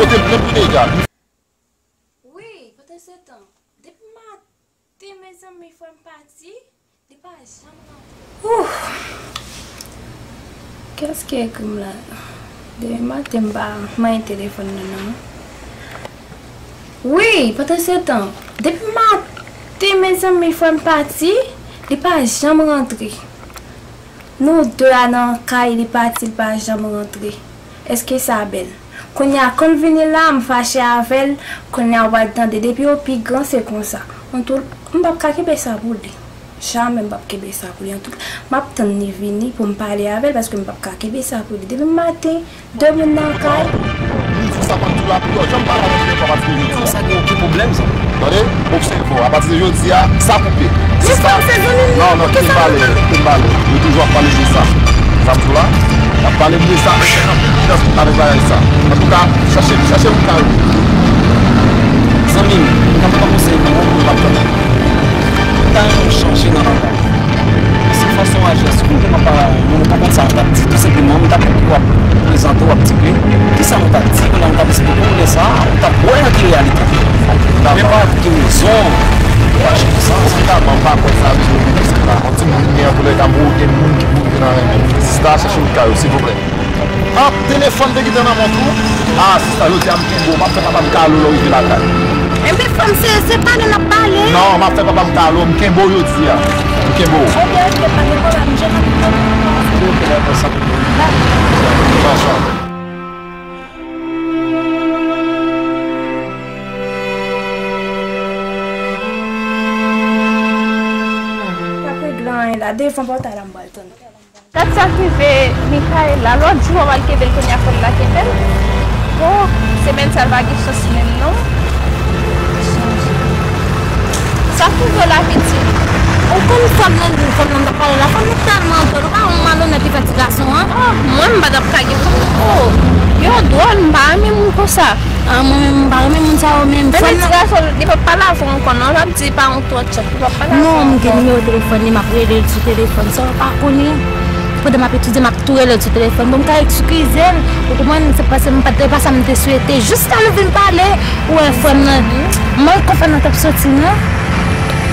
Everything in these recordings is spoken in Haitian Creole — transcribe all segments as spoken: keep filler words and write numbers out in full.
Te plen pou deja. Wi, pandan se tan, depi maten, mezanmi, frè m pati, li pa janm rantre. Ouf! Kiyès ki ekri m la? Depi maten, m pa manyen telefòn nan, non. Wi, pandan se tan, depi maten, mezanmi, frè m pati, li pa janm rantre. Nou de a nan kay, li pati, li pa janm rantre. Èske sa bèl? Kounye a, kon l vini la, m fache avè l. Kounye a, w pral tande, depi yo pi gran, se konsa. Antouka, m p ap ka kenbe sa pou li. Jamè m p ap kenbe sa pou li. Antouka, m ap tann li vini pou m pale avè l, paske m p ap ka kenbe sa pou li. Depi maten, de moun nan kay. Li di w sa, m ap di w la, pou yo janm pale avèk li ankò apati de jodi a. Sa gen okenn pwoblèm, sa. Tande, obsève w. Apati de jodi a, sa koupe. Sista, non, non, kite m pale, kite m pale. Yo toujou ap pale de sa. Sa m di w la, y ap pale m de sa, men se nan pil konfidans pou m pale bagay sa. Antouka, chache, chache moun sa yo. Zanmi m, m ka ba w konsèy, non, m ap tann. M ta renmen w chanje nan langaj. Se fason w aji a, si w konnen m ap pale avè w, mwen, mwen pa konn sa mwen t ap di, tou senpleman, mwen t ap tann w ap prezante w ap di ke, kisa mwen t ap di, kounye a mwen t ap esplike w lè sa a, ou t ap wè nan ki reyalite. Men pa gen rezon pou aji konsa. Sista, mwen pa kwè sa vin rive konsa la. Yon timoun li ye, antoulèka, m wè gen moun ki pou rive nan renmen. Sista, chache wout kay ou, silvouplè. Ah, telefòn te gentan nan mont ou. Ah, sista, jodi a m kenbe w. M ap fè papa m kado lè w rive lakay. Enben, frè m, se, se pale n ap pale. Non, m ap fè papa m kado. M kenbe w jodi a. M kenbe w. Ok, ok, pa gen pwoblèm. Je m ap kenbe w. Ok, ok, dakò, sa. Dakò. Attention. Pa regle anyen la. Devan pòtay la, m pral tann. Gad sa k rive Michaela. Lòt jou w al kenbe l, kounye a fò l la kenbe l. Bon, semèn sa l pa gen chans menm non. Sa k rive w la pitit? Ou konn fanm nan, fanm nan m t ap pale la, fanm nan tèlman dwòl, ou pa wè yon malonèt li fè ti gason an? Oh, mwen m pa t ap ka gen fanm nan. Oh, yo dwòl, m pa renmen moun konsa. Ah, mwen menm m pa renmen moun sa yo menm. Men ti gason, li p ap pale avè w ankò non, l ap di pa yon twò tchòp, li p ap pale avè w ankò. Non, m gen nimewo telefòn li, m ap rele l sou telefòn, sa w pa konnen. Pandan m ap etidye, m ap tou rele l sou telefòn. Bon, m ka eskize l, ou konprann, se paske m pa t, se pa sa m te swete. Jiska nou vin pale, ou wè frè m nan, mank konfyans nan t ap soti, non?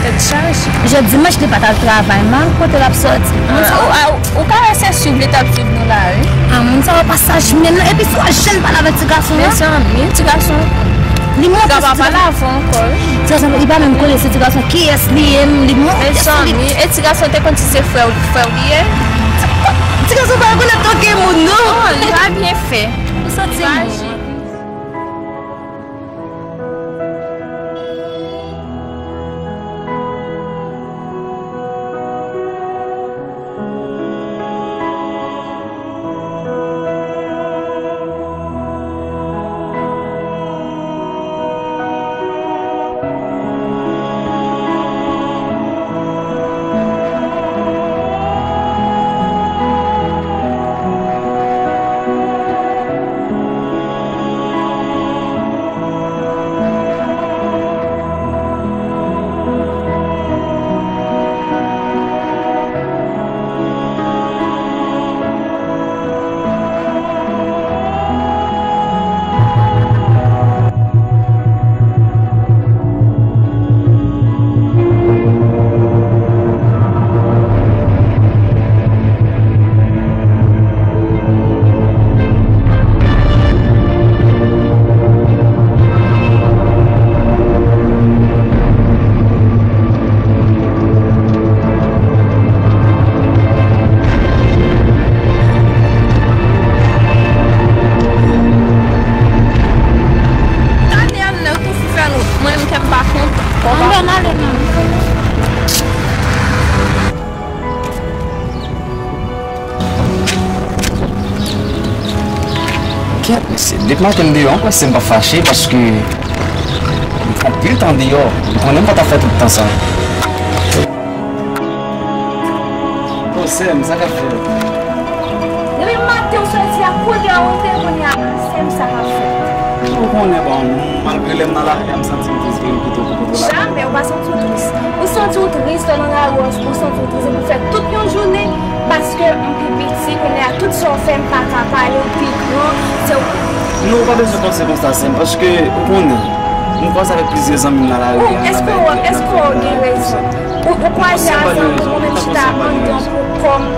Tèt chaje. Jodi dimanch, li pa t al travay, man. Kote l ap sòti? Moun sa ou, ou, ou ka wè se swiv li t ap swiv nou la, wi. Ah, moun sa yo pa saj menm, non. Epi si w jwenn pale avèk ti gason an. Mezanmi, ti gason. Li monte sou ti gason. Pale avè w ankò, wi. Ti gason, li pa menm konnen se ti gason kiyès li ye, li monte sou li. Mezanmi, e ti gason te konn di se frè w, frè w li ye? Ti gason pa rekonèt okenn moun, non. Oh, li pa byen fè. Ou santi moun. Tande, Ann, ou tou fou fè nou. Mwen menm kè m pa kontan. Ann, ann ale, non. Kèt, mesye, depi maten m deyò, m panse m p ap fache paske m pran anpil tan deyò. M konnen m pa t ap fè tout tan sa. Bon, sè m, sa k ap fèt? Depi maten w soti a, kounye a w antre, kounye a, sè m, sa k ap fèt? Ou konnen, bon, malgre lè m nan lari a, m santi m tris, gen yon kote pou kote la. Jamè, ou pa santi w tris. Ou santi w tris lè w nan lari a, ou santi w tris, epi w fè tout yon jounen, paske m pi piti, kounye a, tout sa w fè, m pa ka pale, ou pi gran, se w. Non, ou pa bezwen panse konsa, sè m, paske ou konnen, m kòmanse avèk plizyè zanmi m nan lari a, nan èske w, èske w gen rezon? Ou, ou kwaze a zanmi w, mwen menm chita anndan pou kò m,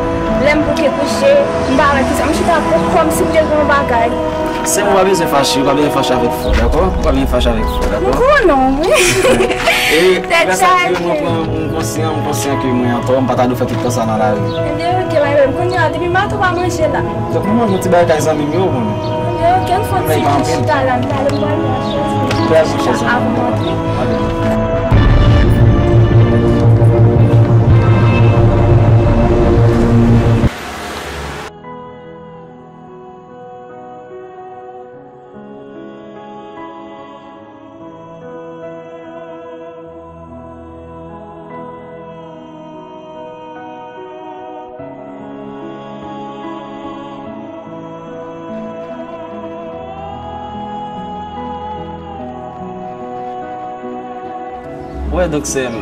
lè m bouke kouche, m pa wè kisa, m chita pou kò m, si m te gen yon bagay. Sè m, ou pa bezwen fache, ou pa bezwen fache avèk frè, dakò? Ou pa bezwen fache avèk frè, dakò? M konnen w, wi. E grasa Dye, mwen pran, m konsyan, m konsyan ke mwen antò, m pa ta dwe fè tout tan sa nan lari. Ebyen, oke, my baby. Kounye a, depi maten w pa manje la. Donk, nou manje yon ti bagay kay zanmi m yo, bon. Ebyen, oke, n fè yon ti chita la, m prale, m pral manje. Prale, chita, avan m antre. Wè, donk, sè m,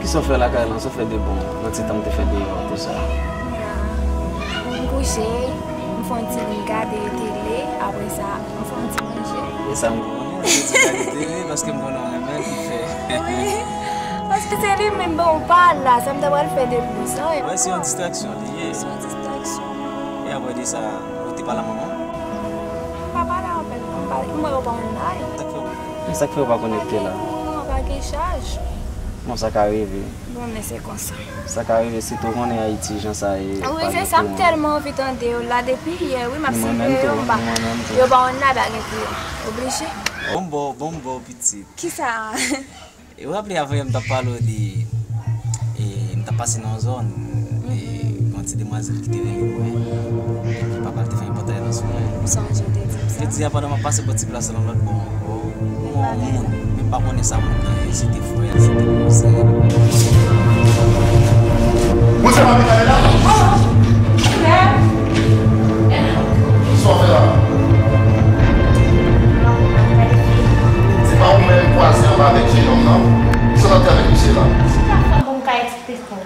kisa w fè lakay la? Sa w fè de bon nan ti tan m te fè deyò, tou sa? M kouche, m fè yon ti gade tele, apre sa, m fè yon ti manje. E sa m konnen, se ti gade tele, paske m konnen w renmen l, ki fè. Wi, paske se li menm, bon, ou pa la, sa m ta pral fè de plis, non? Wè, se yon distraksyon li ye. Se yon distraksyon. E apre de sa, ou te pale a manman w? M pa pale avè l, non, m pa, m wè yo pa online. Sa k fè w, sa k fè w pa konekte la? Mwen pa gen chaj. Bon, sa ka rive. Bon, men se konsa. Sa ka rive, sitou w konnen Ayiti, jan sa ye, pa gen kouran. Wi, se sa, m tèlman anvi tande yo la depi yè, wi, m ap siveye yo, m pa, yo pa online, pa gen kouran. Oblije. Bon bò, bon bò, pitit. Kisa? E w raple avan yè m t ap pale w de, e, m t ap pase nan yon zòn, e, gen yon ti demwazèl ki te rele mwen, epi papa l te fè yon pòtay nan sou mwen. Sa w te di m sa? Te di a pandan m ap pase bò ti plas lan lòt bò ankò, yon moun, men m pa konnen sa moun nan ye, si te frè l, si te kouzen l. Ou se mami Kayla? Kisa w fè la? Se pa ou menm kwaze anba avèk jenòm nan? Kisa w t ap fè avèk misye la? Chita fè bon, m ka eksplike w.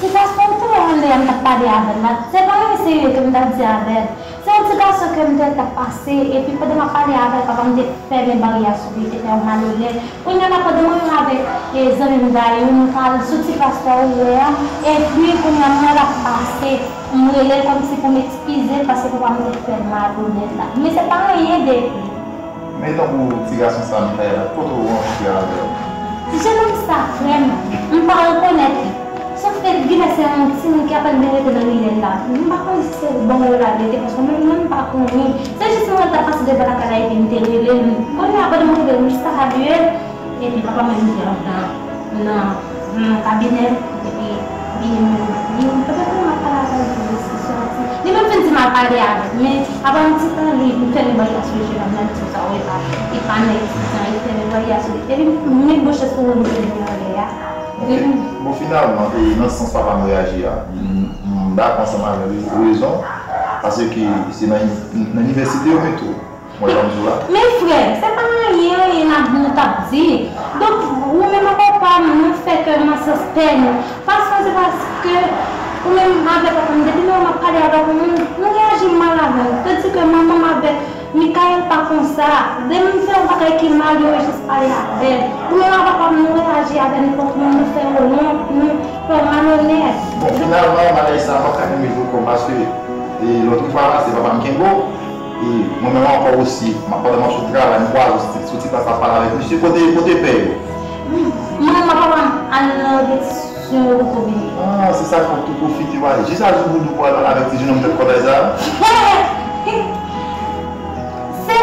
Se paske m te wè yon lè m t ap pale avè l la. Se pa yon serye ke m t ap di avè l. Se yon ti gason ke m te wè k t ap pase, epi pandan m ap pale avè l, papa m te fèmen baryè a sou li, te fè yon malonèt. Kounye a la, pandan mwen menm avèk, e, zanmi m Dayou, nou t al sou ti plas la ou wè a, epi kounye a, m wè l ap pase, m rele l kòmsi pou m eskize l, paske papa m te fè malonèt la. Men se pa anyen depi. Men tankou ti gason sa, Michael, kote w rankontre avè l? Ti jenòm sa, frè m, m pa rekonèt li. Sòf ke genlè se yon timoun ki apèn byen rete nan riyèl la. M pa konnen si se bon yo la vérité, paske mwen menm m pa konnen. Se jis mwen t ap pase devan lakay la epi m te rele l. Kounye a, pandan mwen rele l, m jis ta salye l, epi papa mwen vin te anndan nan, nan kabinè, epi li menm, li, petèt mwen ap pale avè l, li soti. Li menm vin di m al pale avè l, men apre yon ti tan, li, li fèmen baryè a sou li, jenòm nan, li di sa, wi, pa, li pa nèg ti jan, li fèmen baryè a sou li. Epi m met bouch sou moun ki vin anlè a. Bon, finalman, e, nan sans papa m reyaji a, m, m dakò ansanm avè l, rezon, paske se nan, nan inivèsite yo mete w. Mwen, jan m di w la. Men frè, se pa anyen, anyen n ap, nou t ap di. Donk, ou menm ak papa m, nou fè kè m nan sans pè nou. Paske se paske ou menm avèk papa m, depi lè m ap pale avèk yon moun, nou reyaji mal avè l. Tandike manman m avèk Michael pa konsa. Depi m fè yon bagay ki mal, yo jis pale avè l. Ou menm ak papa m, nou reyaji avè nenpòt moun, nou fè yo wont, nou fè yo malonèt. Bon, finalman, bagay sa a, m p ap ka kenbe l pou kò m, paske, e, lòt fwa pase, papa m kenbe w. E mwen menm ankò osi, m ap, pandan m ap sot travay, m kwaze w sou, sou ti plas ap pale avèk misye. Kote, kote pè yo? Mwen, m ap al nan repetisyon, yo poko vini. Ah, se sa k fè w tou pwofite w ale jis a Zouboudou pou al pale avèk ti jenòm tèt kòtay sa a? Se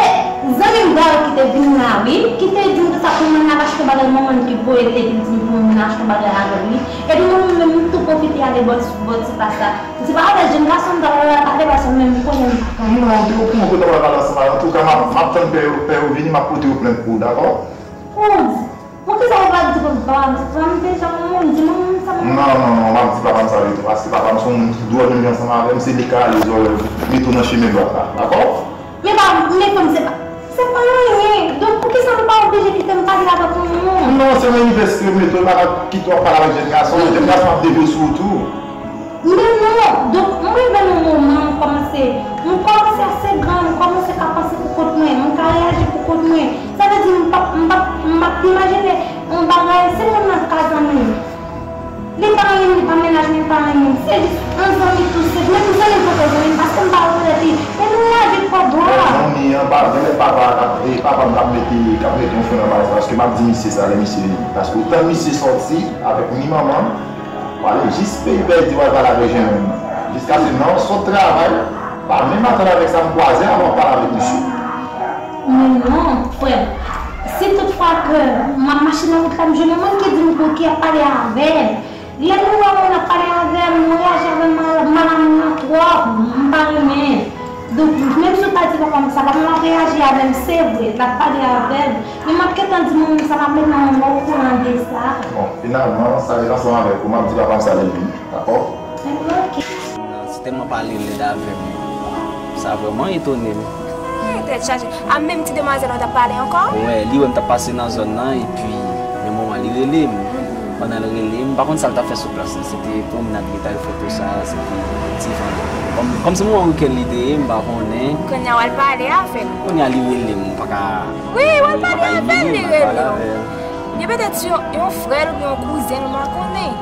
zanmi m Dayou ki te vin la, wi, ki te di m konsa pou mwen al achte bagay, manman l ki voye l te vin di m pou mwen al achte bagay avè l, wi. Epi mwen menm, m tou pwofite ale bò, bò ti plas la. Se pa avèk jèn gason m t ap pale, pale paske mwen menm m konnen m pa ka. Non, ou te, ou konnen ou t ap pale ansanm avè l. Antouka, m ap, m ap tann pè yo, pè yo vini, m ap pote yo plent pou ou, dakò? Ou di, poukisa ou pa di papa m sa? Papa m deja yon moun, di manman m sa, manman m. Non, non, non, m ap di papa m sa tou, paske papa m se yon moun ki dwòl, menm jan ansanm avè m, se li k ka ale zòrèy ou, mete w nan chemen dwat la, dakò? Èske mete w pa kite w ap pale avèk jèn gason, jèn gason ap devye sou ou tou. Men non, donk, m rive nan moman, m kòmanse, m kòmanse ase gran, m kòmanse ka panse pou kont mwen, m ka reyaji pou kont mwen. Sa vle di, m p ap, m p ap, m p ap imajine yon bagay, se moun nan ka zanmi m. Li pa anyen, li pa mennaj mwen, li pa anyen. Se jis yon zanmi tou senp. Men pou zanmi m poko zanmi m, paske m pa regrèt li. Men nou reyaji twò dwa. Zanmi an, pa, genlè papa k ap, e papa m k ap mete, k ap mete yon fren nan bagay sa, paske m ap di misye sa, lè misye vini. Paske ou tann misye sòti avèk ni manman, w ale jis peyi pèdi, w al pale avèk jennonm nan. Jiskaske nan w sot travay, pa menm atann avèk sa m kwaze avan w pale avèk misye. Men non, frè m. Si tout fwa ke m ap mache nan wout la, m jwenn yon moun ki di m ke, ki ap pale avè l. Lè nou wè moun ap pale avè m, nou reyaji avè m mal, mal a moun nan twòp, m pa renmen. Donk, menm si w ta di papa m sa, papa m ap reyaji avè m, se vre, l ap pale avè m. Men m ap gentan di moun sa, m ap met manman m okouran de sa. Bon, finalman, sa vin ansanm avèk ou, m ap di papa m sa lè l vini, dakò? Ok. Li tèlman pale lèd avè m. Sa vrèman etone m. Hmm, tèt chaje. A menm ti demwazèl an t ap pale ankò? Wè, li wè m t ap pase nan zòn nan, epi, yon moman, li rele m. Pandan l rele m, m pa konn sa l t ap fè sou plas la. Se te pwomnad li t al fè tou sa, se te ti van. Kòm, kòm se moman wikenn li te ye, m pa konnen. Kounye a w al pale avè l. Kounye a li rele m, m pa ka. Wi, w al pale avè l, li rele w. Gen petèt yon, yon frè l oubyen yon kouzen l, m pa konnen.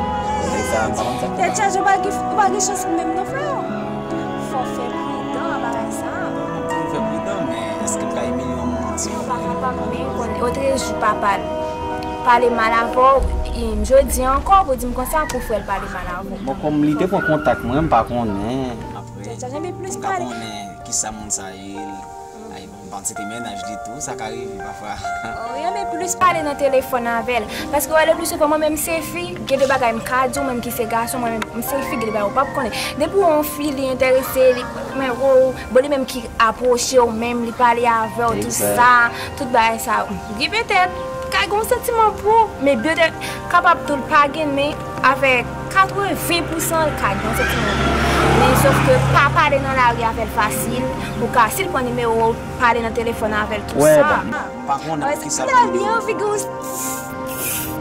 Tèt chaje, ou pa gen, ou pa gen chans ou menm non, frè. Fò w fè pridan a bagay sa. Fò m fè pridan, men èske m ka imilye yon moun konsa? Ou pa kapab, men konnen, otrejou papa l pale mal avè w, e jodi a ankò, pou di m konsa, pou frè l pale mal avè w. Bon, kòm li te pran kontak mwen, m pa konnen. Apre, m pa konnen kisa moun sa ye. Ay, bon, m panse se te mennaj li tou, sa ka rive pafwa. Wi, men plis pale nan telefòn avè l. Paske wè, le pli souvan, mwen menm se fi, gen de bagay m ka di w, mwen menm ki se gason, mwen menm m se fi, gen de bagay ou p ap konnen. Depi w wè yon fi, li enterese, li, men, wo, bon, li menm ki apwoche w menm, li pale avè w, tou sa, tout bagay sa, gen petèt, ka gen yon santiman pou ou, men petèt, kapab tou l pa gen, men avèk katreven pousan l ka gen yon santiman pou ou. Men sòf ke pa pale nan lari avè l fasil, ou ka, si l pran nimewo w, pale nan telefòn avè l tou sa. M pa konnen poukisa l byen figi w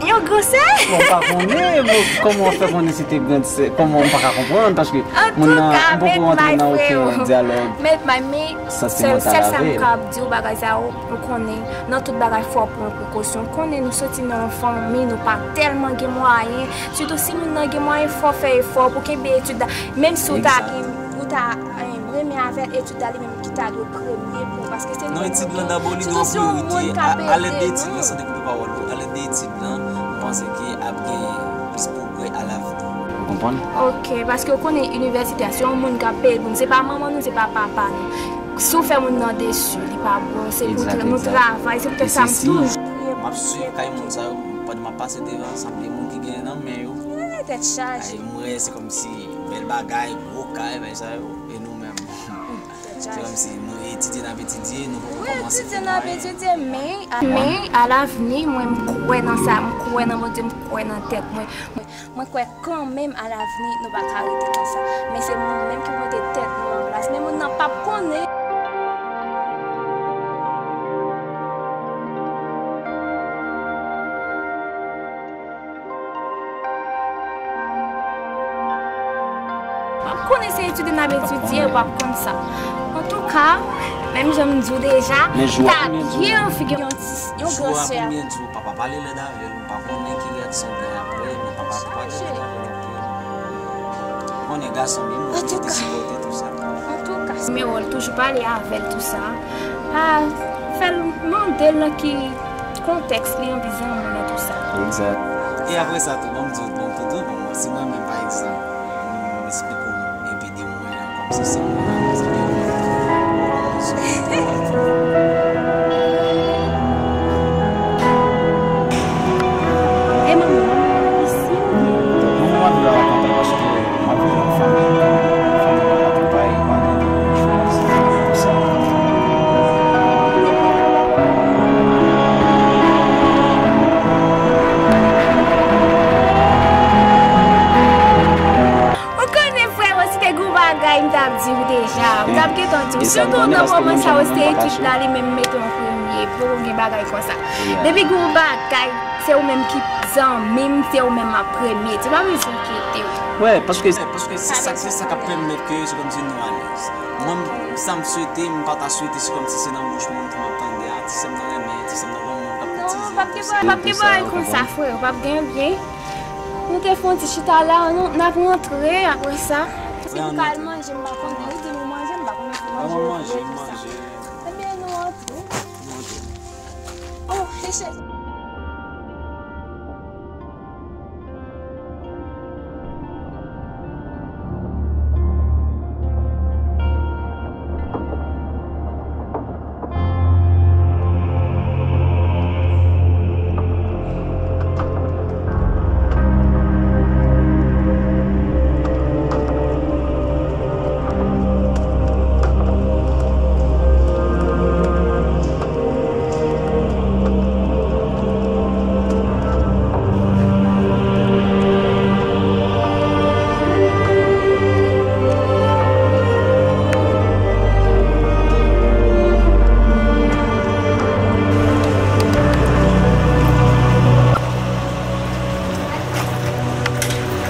yon gran sè. Bon, m pa konnen, bon, kòman w fè konnen se te gran sè, kòman m pa ka konprann, paske moun nan, m poko rantre nan okenn dyalòg santimantal avè l. Sèl sa m kab di w, bagay sa yo, ou konnen, nan tout bagay fò w pran prekosyon. Ou konnen nou soti nan yon fanmi, nou pa tèlman gen mwayen, sitou si moun nan gen mwayen, fò w fè efò pou kenbe etid la. Menm si w ta gen, ou ta, eh, renmen avè l, etid la li menm ki ta dwe premye pou ou, paske se nou menm ki, sitou si yon moun k ap ede nou. A lèd de etid lan, sante koupe pawòl ou, a lèd de etid lan, m panse ke ap gen plis pwogrè alavni. Ou konprann? Ok, paske ou konnen inivèsite a, se yon moun k ap peye pou nou, se pa manman nou, se pa papa nou. Si w fè moun nan desi, li pa bon, se pou nou travay, se poutèt sa m toujou. M ap swiv kay moun sa yo, pandan m ap pase devan, sanble moun ki gen nan men yo. Tèt chaje. Ay, m wè se kòmsi bèl bagay, gwo kay, bagay sa yo, e nou menm. Se kòmsi nou etidye n ap etidye, nou poko kòmanse fè mwayen. Wi, etidye n ap etidye, men, men alavni, mwen, m kwè nan sa, m kwè nan Bondye, m kwè nan tèt mwen. Mwen kwè kanmenm alavni, nou pa ka rete konsa. Men se nou menm ki mete tèt nou an plas. Men moun nan p ap konnen. W ap konnen se etidye n ap etidye, w ap konn sa. Antouka, menm jan m di w deja, m ta byen anvi gen yon ti, yon gran sè. Jou a konbyen jou, papa pale lèd avè l, m pa konnen ki reyaksyon l gen apre, men papa pale lèd avè l anpil. Ou konnen gason, men moun ki te sipòte tou sa. Antouka, nimewo l, toujou pale avè l tou sa. Pa fè l mande l nan ki kontèks li anvi zanmi nan tou sa. Egzak. E apre sa tou, ban m di w, bon, pou tou, bon, si mwen menm, pa egzanp, m esplike w epi de mwen an, kòmsi se mwen an, paske e manman, manman isi, ou byen? Manman m ap viv a la kanpay, paske m ap viv nan fanmi, fanmi mwen ap travay, pa gen chwa, se konsa. Ou konnen, frè mwen, si te gon bagay m t ap di w deja. Sitou nan moman sa yo, se etid la li menm mete w an premye, poko gen bagay konsa. Depi gen yon bagay, se ou menm ki zanmi m, se ou menm an premye. Ti pa bezwen enkyete w. Wè, paske, paske se sa, se sa k ap pèmèt ke se kòmsi nou alèz. Mwen, sa m swete, m pa ta swete se kòmsi se nan bouch moun pou m ap tande a, ti sè m nan renmen, ti sè m nan gon moun k ap koutize. Non, p ap gen bagay konsa, frè, p ap gen anyen. Nou te fè yon ti chita la, nou, n ap rantre apre sa. Si nou ka al manje, m pa konnen. Ou di nou manje, m pa konnen si nou manje ou manje sa. Ebyen, nou antre. Oh, chèche.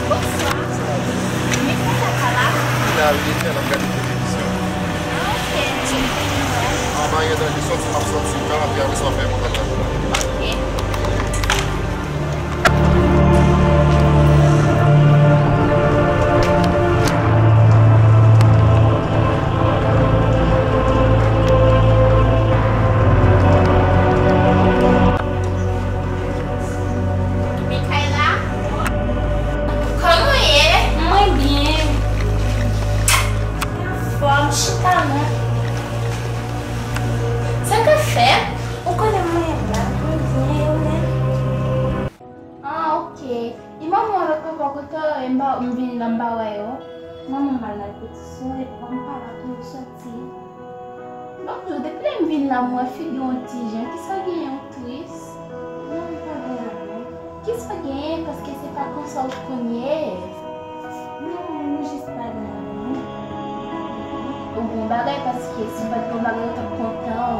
Bonswa. Mikaela pa la? Li la wi, li fè l ap gade televizyon. Ah, ok. An, pa gen danje, soti, m ap soti, m ka raple apre sa w fè kontak la. Ok. Mikaela? Kòman w ye? Mwen byen. Anfòm, chita non. Sa k ap fèt? Ou konnen mwen la, mwen byen, ou menm? Ah, ok. E manman w avèk papa w, kote yo ye? M pa, m vini la, m pa wè yo. Manman m al nan repetisyon, e papa m pa la tou, li soti. Donk, tou, depi lè m vin la, m wè figi w yon ti jan. Kisa w genyen, ou tris? Non, m pa gen anyen. Kisa w genyen? Paske se pa konsa w t konn ye. Non, nou jis pa gen anyen. Ou gen yon bagay, paske si w pa t gen yon bagay, ou t ap kontan.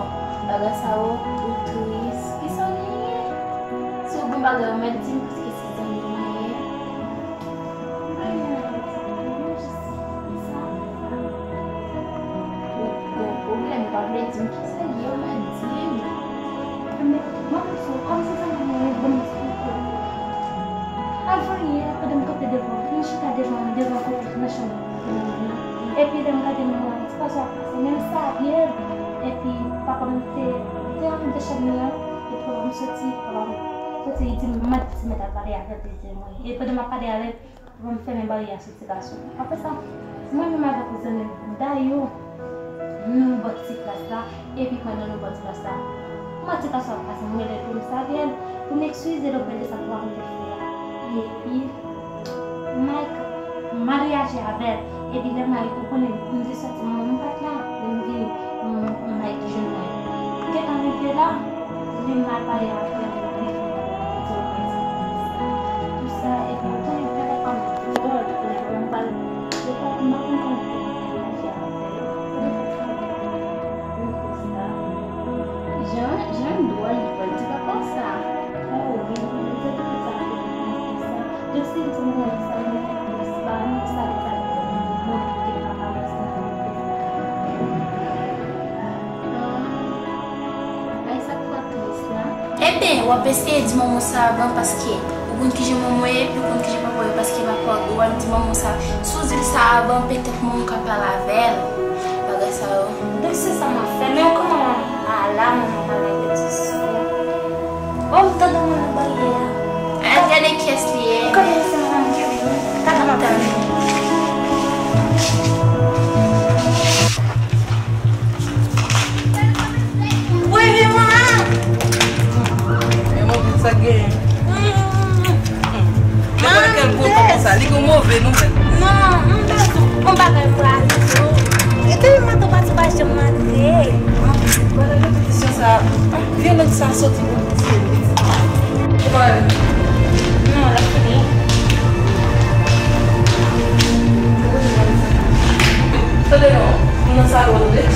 Bagay sa yo, ou tris. Kisa w genyen? Si w gen yon bagay, ou mèt di m, paske se zanmi mwen ye. Anyen, anyen, anyen, jis sa. Ou gen pwoblèm, ou pa vle di m kisa l ye, ou mèt di m. Men, mwen panse, kòm se zanmi mwen, ban m eksplike w. Avan yè, pandan m kanpe devan, m chita devan, devan kote, nan chanm mwen. Epi lè m gade nan mwen, ti gason ap pase, men m savye l. Epi papa m te, te anndan chanm nan, epi papa m soti, papa m soti, li di m, mande ti mèt al pale avè l, li di mwen. E pandan m ap pale avè l, papa m fèmen baryè a sou ti gason. Apre sa, mwen menm avèk yon zanmi m, Dayou, nou bò ti plas la, epi pandan nou bò ti plas la, kòman ti gason ap pase, m rele l pou m salye l, pou m eskize l oprè de sa papa m te fè a. Epi, Mike, m al reyaji avè l. Epi lè m al, ou konnen, m te sòti, mwen, m pa t la. Lè m vini, m, m, Mike jwenn mwen. M gentan rive la, li m al pale avè l, li di m pale avè l, li di m pale sa. Tout sa, epi m konnen telefòn m dwòl, mwen, mwen pral, m pa konn kòman pou m reyaji avè l. Jan, jan dwòl, dwòl, di pa konsa. Oh, wi, wi, wi, wi, wi, wi, wi, wi. Donk, si l di m konn sa, mwen, mwen, se pa, mwen, sa, sa, mwen, mwen, mwen, mwen, Ay, sa twò tris la. Ebyen, w ap eseye di manman w sa avan, paske ou konn kijan manman w ye, epi ou konn kijan papa w ye, paske papa w, ou al di manman w sa. Si w di l sa avan, petèt manman w ka pale avè l. Bagay sa yo. Donk, se sa m ap fè. Men kòman manman pa la, manman pa la, yo di sou. Oh, m tande moun nan baryè a. Al gade kiyès li ye. Kote se manman m ki vini? Gade manman. Wi, wi, manman. Men manman, sa k genyen? Depi lè l kontan konsa, li gen move nouvèl. Non, m bezwen yon bagay pou ale sou. E depi maten pati pa janm antre. Pandan repetisyon sa, vyolans sa soti pou misye. Non, l ap fini. Tande non, moun nan sa yo, tande.